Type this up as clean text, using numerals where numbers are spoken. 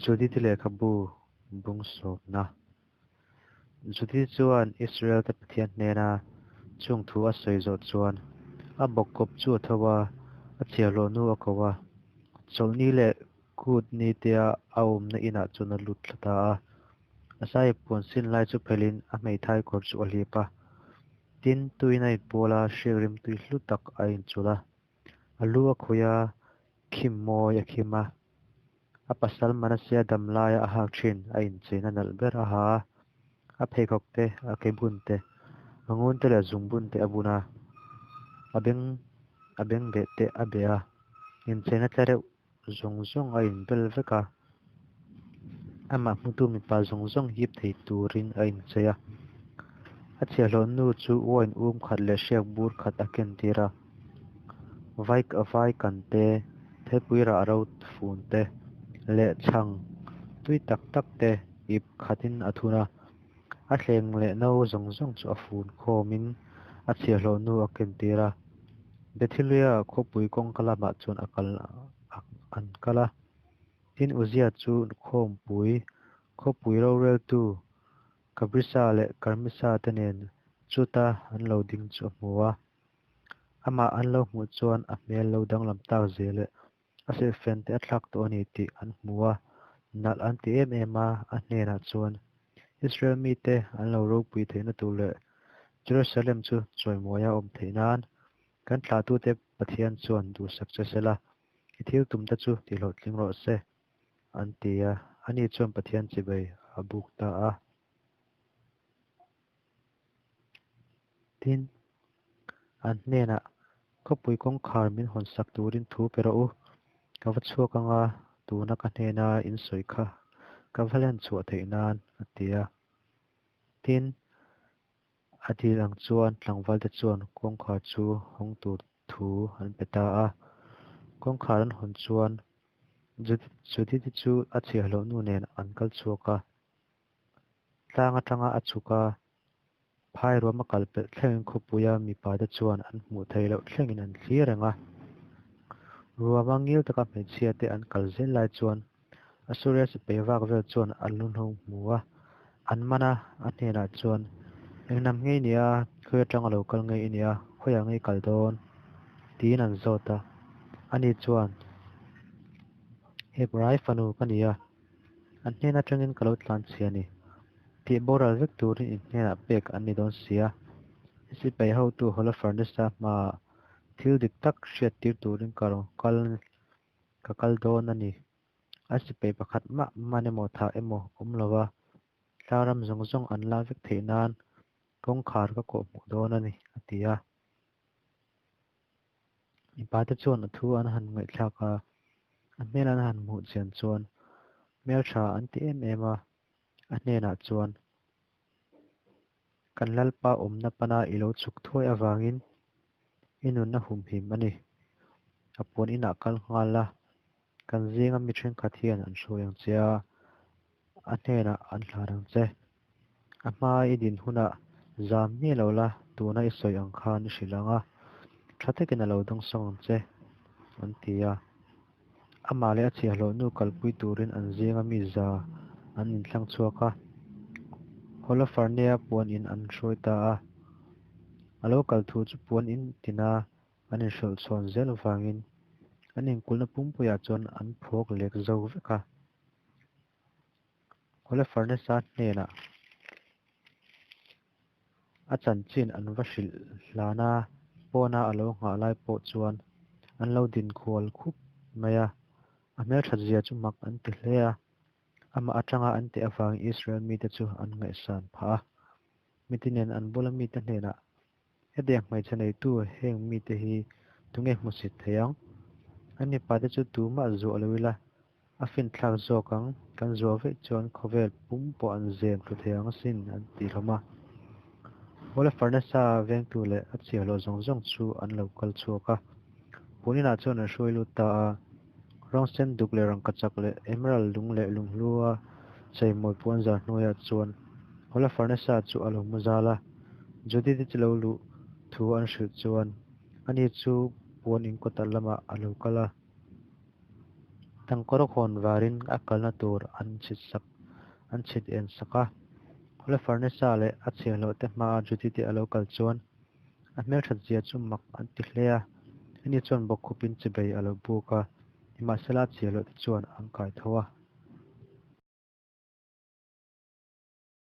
Judith-i lehkhabu bung sawmna. Judith-i chuan Israel-te Pathian hnena chung thu a sawi zawh chuan a bawkkawp chu a tho a, a chhiahhlawhnu a ko a, chawlhni leh kut nitea a awmna inah chuan a lut thla ta a. A saiip puan sin lai chu phelhin a hmeithai kawr chu a hlip a. Tin, tuiin a inpual a, hriak rimtui hlu tak a inchulh a. A lu a khuih a, khim mawi a khim a. A pasal Manasea dam laia a hak thin a incheina nalh ber a ha a, a pheikhawk te, a ke bun te, a ngun te leh a zungbun te a bun a, a beng a bengbeh te a beh a, incheina tlereuh zawng zawng a inbel vek a, amah hmutu mipa zawng zawng hip thei turin a inchei a. A chhiahhlawh nu chu wine um khat leh hriak bur khat a kentir a. Vai vai kan te, theipui rah ro fun te leh chhang tui tak tak te ip khatin a thun a. A thleng leh no zawng zawng chu a fun khawmin a chhiahhlawh nu a kentir a. Bethulia khawpui kawngka lamah chuan a kal an kal a. Tin, Uzia chu khawmpui khawpui roreltu Kabrisa leh Karmisa te nen chuta an lo ding chu a hmu a. Amah an lo hmuh chuan a hmel lo danglam tak zia leh a silhfen te a thlak tawh a ni tih an hmu a, nalh an ti em em a, a hnenah chuan, Israel mite an lo ropui theihna tur leh Jerusalem chu chawimawi a awm theih nan kan thlahtute Pathian chuan duhsak che sela, i thil tumte chu tihlawhtling rawh se, an ti a, ani chuan Pathian chibai a buk ta a. Tin, an hnenah, Khawpui kawngkhar min hawnsak turin thu pe rawh u, ka va chhuak ang a, tuna ka hnena in sawi kha ka va hlen chhuah theih nan, a ti a. Tin, a dil ang chuan tlangvalte chuan kawngkhar chu hawng tur thu an pe ta a. Kawngkhar an hawn chuan Judith-i chu a chhiahhlawh nu nen an kal chhuak a. Tlang atanga a chhuk a, phai ruam a kal pelh thlengin khawpuia mipate chuan an hmuh theih loh thlengin an thlir reng a. Ruama ngil taka hmeichhia te an kal zel lai chuan Asuria sipai vak vel chuan an lu hno hmu a, an man a, a hnenah chuan, Eng hnam nge i nih a, khawi atanga lo kal nge i nih a, khawiah nge i kal dawn? tiin an zawt a. Ani chuan, Hebrai fanu ka ni a. An hnen atangin ka lo tlan chhia a ni. Tih boral vek turin in hnenah pek an ni dawn si a. I sipai hotu Holofernes-a hmaah thil dik tak hriat tir turin ka rawn kal ka kal dawn a ni. A sipai pakhat mah man emaw thah emaw awm lova tlaram zawng zawng an la vek theih nan kawngkhar ka kawhhmuh dawn a ni, a ti a. Mipate chuan a thu an han ngaihthlak a, a hmel an han hmuh chian chuan hmeltha an ti em em a, a hnenah chuan, Kan Lalpa awmna pana i lo chhuk thuai avangin i nunna humhim a ni. A puan inah kal nghal la, kan zinga mi thenkhat hian an hruai ang che a, a hnenah an hlan ang che. A hma i din hunah zam miah lo la, tuna i sawi ang khan i hrilh ang a, tha takin a lo dawngsawng ang che, an ti a. Amah leh a chhiahhlawh nu kalpui turin an zinga mi za an inthlang chhuak a, Holoferne'a puan in an hruai ta a. A lo kal thu chu puan in tina an inhrilh chhawn zel avangin an inkulhna pumpuiah chuan an phawk lek zo vek a. Holofernes-a hnenah a chanchin an va hrilh hlan a, pawna a lo nghah lai pawh chuan an lo din khual khup mai a, a hmelthat zia chu mak an ti hle a, amah atanga an tih avangin Israel mite chu an ngaihsan phah a. Miti nen an bula mite hnenah, Hetiang hmeichhe neitu heng mite hi tunge hmusit thei ang? An mipate chu tumah zuah lo ila, a finthlak zawk ang, kan zuah veih chuan khawvel pum pawh an zem thlu thei ang asin, an ti hlawm a. Holofernes-a vengtu leh a chhiahhlawh zawng zawng chu an lo kal chhuak a, puninah chuan an hruai lut ta a. Rawng sen duk leh rangkachak leh emerald lung leh lunghlua cheimawi puanzar hnuaiah chuan Holofernes-a chu a lo mu zal a. Judith-i chu lo luh thu an hrilh chuan ani chu puan inkawta lamah a lo kal a. Tangkaraw khawnvarin a kalna tur an chhit sak an chhit en sak a. Holofernesa leh a chhiahhlawhte hmaa Judith-i a lo kal chuan a hmelthatzia chu mak an ti hle a. Ani chuan bawkkhupin chibai a lo buk a, nimahsela a chhiahhlawhte chuan an kai tho a.